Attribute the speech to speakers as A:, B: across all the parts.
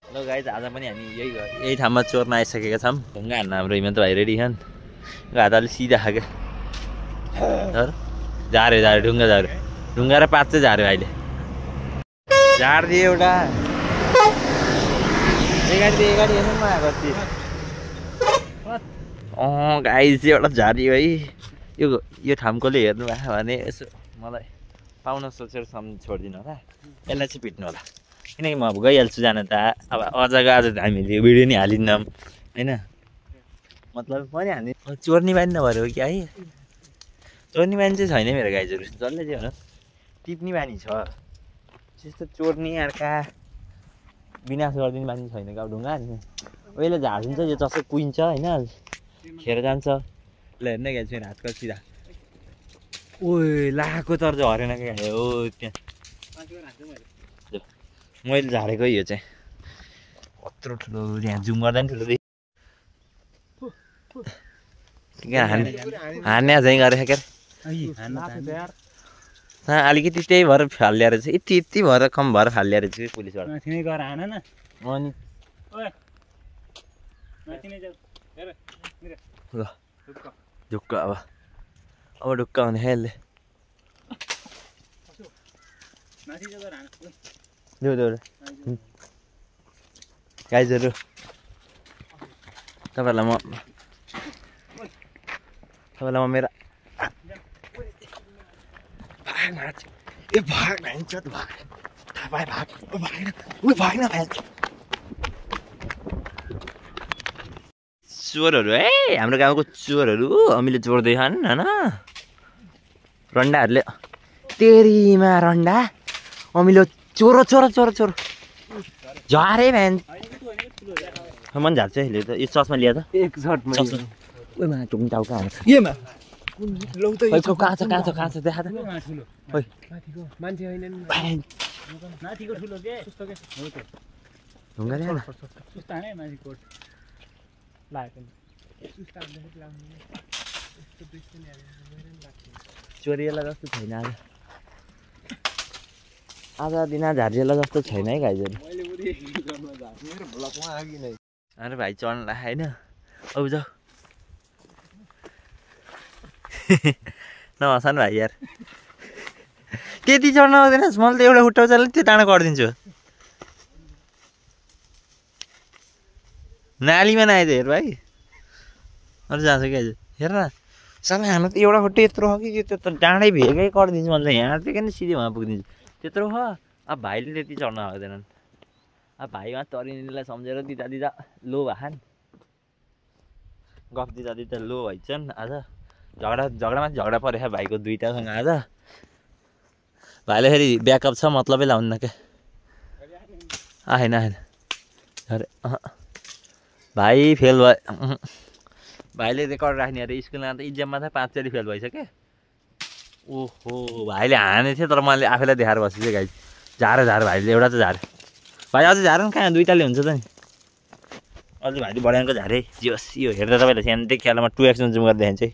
A: Hello guys, आज पनि हामी यही ठाउँमा चोर्न आइसकेका छौँ। ढुङ्गा हान्न हाम्रो हिमन्त भाइ रेडी छन्। हात अलिक सिधा खाएको झाऱ्यो ढुङ्गा झाऱ्यो। ढुङ्गा र पात चाहिँ झाऱ्यो अहिले। झारिदियो एउटा गाडी हेर्नु न कति। गाइज चाहिँ एउटा झारियो है। यो ठाउँकोले हेर्नु भयो भने यसो मलाई पाउन सोचेर छोडिदिनु होला। यसलाई चाहिँ पिट्नु होला, किनकि म अब गइहाल्छु जान त। अब अझको आज हामीले भिडियो नि हालिन्नौँ होइन, मतलब पनि हाल्ने। चोर्नी बानी नभएर हो कि है। चोर्नी बानी चाहिँ छैन मेरो गाइजहरू, जसले चाहिँ भन्नुहोस् टिप्ने बानी छ। त्यस्तो चोर्नी अर्का विनाश गरिदिने बानी छैन। अब ढुङ्गा हाल्ने उहिले झारिदिन्छ, यो जस्तो कुहिन्छ होइन, खेर जान्छ। ल हेर्न गाइज मेरो हातको सिधा ओ लाएको तर झरेन क्या हो। त्यहाँ मैले झारेको यो चाहिँ कत्रो ठुलो, यहाँ जुम गर्दा पनि ठुलो देख। हान्ने चाहिँ गरेको क्या अलिकति, त्यही भएर फालिदिया रहेछ। यति भएर कम भएर फालिदिया रहेछ कि पुलिसबाट। ल ढुक्क अब ढुक्क हुने यसले। गाइजहरू तपाईँलाई म मेरो चोरहरू है, हाम्रो गाउँको चोरहरू हामीले चोर्दैछन् होइन। रन्डाहरूले तेरीमा रन्डा अमिलो चोरो झरे भ्यान मन झार्छ अहिले त। यो चस्मा लिया त एक सर्टमा ओमा टुङ टाउका हान्छ येमा लौ त यो कहाँ छ देखा त। ओइ मान्छे हैन माथिको ठुलो के सुस्तो के हो त ढुङ्गा ल्याउ न सुस्ता नै माथि कोट लाग्यो नि सुस्ता देखेक लाउने यस्तो बेच्छ नि हैन लाग्छ। चोरीला जस्तो छैन आज दिन झारिएला जस्तो छैन है गाइजहरू। अरे भाइ चढ्न ला होइन। अब जाऊ नहसान भाइ यार, त्यति चढ्न आउँदैन। मैले त एउटा खुट्टा उचाल्यो त्यो टाढो गरिदिन्छु। नालीमा नआइज हेर भाइ, अरू जान्छ क्या हेर न। साला हाम्रो त एउटा खुट्टा यत्रो हो कि त्यो त डाँडै भेगै गरिदिन्छु मैले। यहाँ चाहिँ किन सिधै उहाँ पुगिदिन्छु त्यत्रो हो। अब भाइले त्यति चढ्न आउँदैनन्। अब भाइ उहाँ तरिनेलाई सम्झेर दिँदा लो भएन, गफ दिँदा लो भइछन्। आज झगडा परेछ भाइको दुइटासँग। आज भाइले फेरि ब्याकअप छ मतलबै लाउन्न क्या। आएन अरे भाइ फेल भयो। भाइले रेकर्ड राख्ने अरे स्कुलमा त इक्जाममा त 5 चोटि फेल भइसक्यो। ओहो भाइले हाने थियो तर मैले आफैलाई देखाएर बसेछु गाइज। झार भाइले एउटा चाहिँ झाऱ्यो। भाइ अझै झार न कहाँ दुइटाले हुन्छ त नि। अझै भाइले बढाएको झारे जे होस्। यो हेर्दा तपाईँलाई सानोदेखि ख्यालमा 2x जुम गर्दा देखाइन्छ है।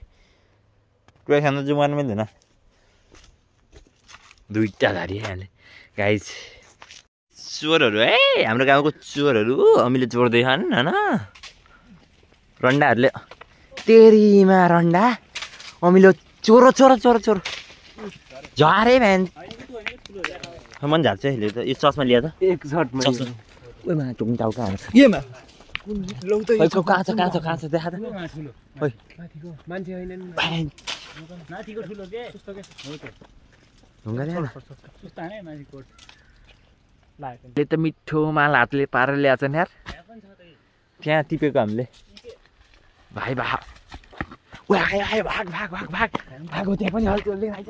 A: 2x जुम गर्नु मिल्दैन। दुइटा झारियो यहाँले गाइज। चोरहरू है, हाम्रो गाउँको चोरहरू हामीले चोर्दैछन् होइन। रन्डाहरूले तेरीमा रन्डा अमिलो चोरो झरे भ्यान मन झार्छ अहिले त। यो चस्मा लिया त एक सर्टमा ओमा टुङ टाउका हान्छ येमा लौ त यो कहाँ छ देखा त। ओइ माथिको मान्छे हैन माथिको ठुलो के सुस्तो के हो त ढुङ्गा ल्याउ न सुस्ता नै माथि कोट लाग्यो। ले त मिठो माल हातले पारेर ल्याएछन् यार। त्यहाँ टिपेको हामीले भाइ भाग। ओ आयो भाग हो त्यहाँ पनि हल्के आइज।